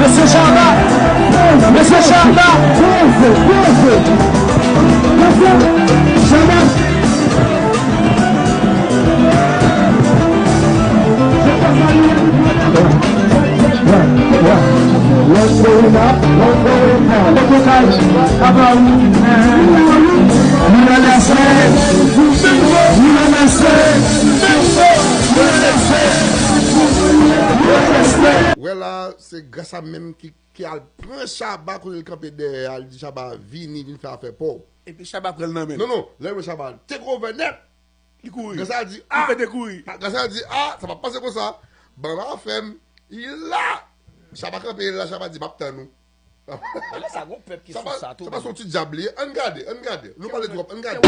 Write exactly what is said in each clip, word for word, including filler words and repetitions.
Mesye Chaba! Mesye Chaba! Chaba! One for Renard, one for Renard. Se Grasa menm ki, ki al pran Shabba kote l kanpe dèyè a, li di Shabba vini, vin fè afè pa w. Epi Shabba pran l nan men l. Non, non, lè l wè Shabba take over nèt, li kouri. Grasa di, ah! Li pete kouri. Grasa di, ah, sa p ap pase konsa. Ban m afè m. Li la. Shabba kanpe, li la, Shabba di, m ap tann ou. Sa pa, sa pa se yon ti djab li ye. Ann gade, ann gade. Nou pale twòp, ann gade.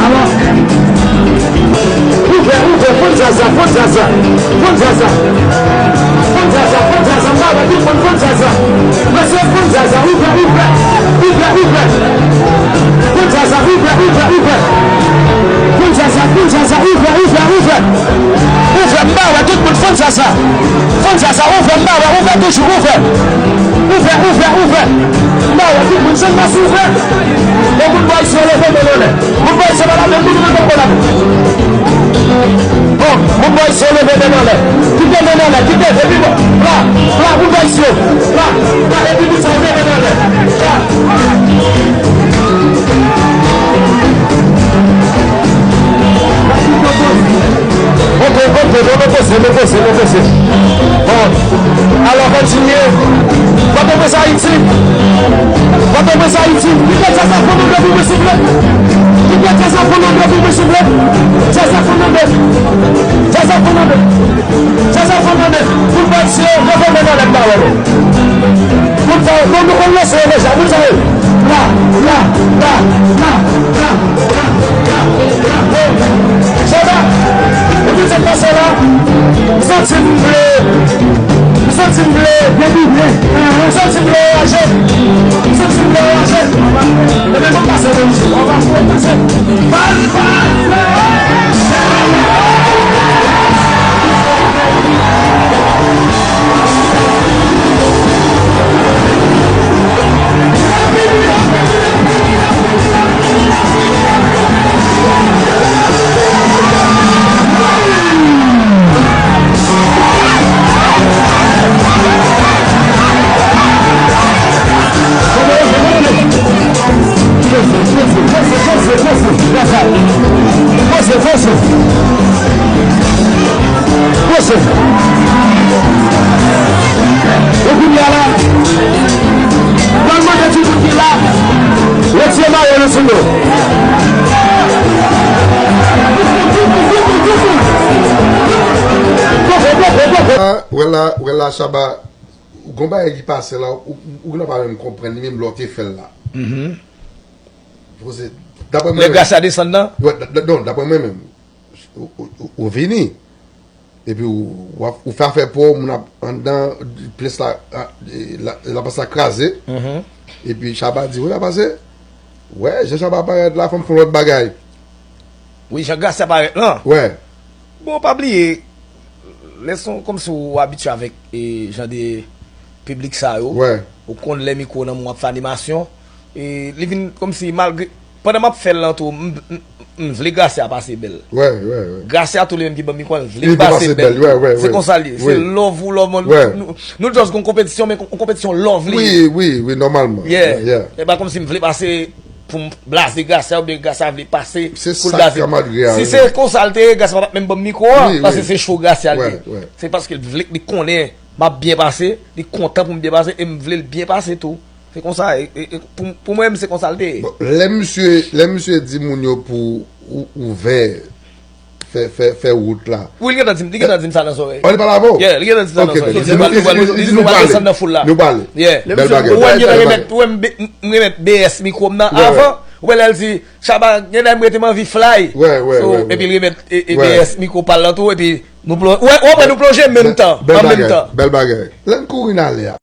Alò, ouvè, ouvè, fon zaza, fon zaza, fon zaza, fon zaza, fon zaza, m pa wè tout moun, fon zaza. Mesye, fon zaza, ouvè, ouvè, ouvè, ouvè. Fon zaza, ouvè, ouvè, ouvè. Fon zaza, fon zaza, ouvè, ouvè, ouvè. Ouvè, m pa wè tout moun, fon zaza. Fon zaza, ouvè, m pa wè, ouvè toujou, ouvè. Ouvè, ouvè, ouvè. M pa wè tout moun, se mas ouvè. Bon, moun bò isit yo leve men yo anlè. Moun bò isit yo pa lave, moun leve men yo anlè. Bon, moun bò isit yo leve men yo anlè. Kite men yo anlè, kite, epi bon. La, la, moun bò isit yo. La, la, epi moun sa yo leve men yo anlè. La. Ok, ok, nou, nou poze, nou poze, nou poze. Bon, alò kontinye. Pòtoprens Ayiti. Pòtoprens Ayiti. Kite djaz la fon nan de pou mwen, souple. Kite djaz la fon nan de pou mwen, souple. Djaz la fon nan de. Djaz la fon nan de. Djaz la fon nan de. Moun bò isit yo, leve men nan lè m ba wè nou. Moun sa yo, nou, nou konn lanse yo deja, moun sa yo. La, la, la, la, la, la, la, la. Sòlda, epi se pase la, m santi m vle, m santi m vle, m santi m vle raje, m santi m vle raje. Ebyen, nou pase nan mizik, nou pase, nou pase. Poze, poze, poze, poze. Poze, poze. Poze. E kounye a la, m pral mande tout moun ki la, retire mayo nou sou nou. Poze, poze, poze. Ah, wè la, wè la, Shabba, gon bagay ki pase la, ou, ou, ou pa menm konprann li menm lè w te fè l la. Poze, daprè mwen menm. Lè gras la desann nan? Wè, da-, da-, non, daprè mwen menm. Ou, ou, ou, ou vini. Epi ou, w ap, ou fè afè pa w, moun ap anndan, plas la, a, la, laplas la kraze. Epi Shabba di, wè sa pase. Wè, jan Shabba parèt la, fò m fè yon lòt bagay. Wi, jan Gracia parèt lan. Wè. Bon, pa bliye, lè se kòmsi w abitye avèk e, jan de piblik sa yo. Wè. Ou konn lè mikwo nan men w ap fè animasyon. E, li vin kòmsi malgre, pandan m ap fè l lan tou, m, m, m vle Gracia pase bèl. Wè, wè, wè. Gracia tou li menm ki ban m mikwo, l vle pase bèl. Wè, wè, wè. Se konsa l ye. Se love ou love mwen. Nou, nou just gon konpetisyon, men yon konpetisyon love li ye. Wi, wi, wi, nòmalman. Yeah. E pa kòmsi m vle pase pou m blaze Gracia oubyen Gracia vle pase pou l blaze. Si se konsa l te ye, Gracia pa t ap menm ban m mikwo a, paske se cho Gracia l ye. Se paske l vle, li konnen m ap byen pase, li kontan pou m byen pase, e m vle l byen pase tou. Se konsa, e, e, e, pou, pou mwen menm, se konsa l te ye. Bon, lè misye, lè misye di moun yo pou ou, ouvè, fè, fè, fè wout la. Wi, li gentan di m, li gentan di m sa nan zòrèy. An, li pale avè w? Yeah, li gentan di m sa nan zòrèy. Li di nou, nou pral desann nan foul la. Nou pale. Yeah. Bèl bagay. Ou wè m gentan remèt, ou wè m, m remèt B S mikwo m nan avan. Ou wè lè l di, Shabba, gen lè m rete m anvi fly. So, epi l remèt e, e B S mikwo pa l lan tou, epi nou plon-, ou wè, ou wè nou plonje menm tan, an menm tan. Bèl bagay. Lè n kouri n ale a.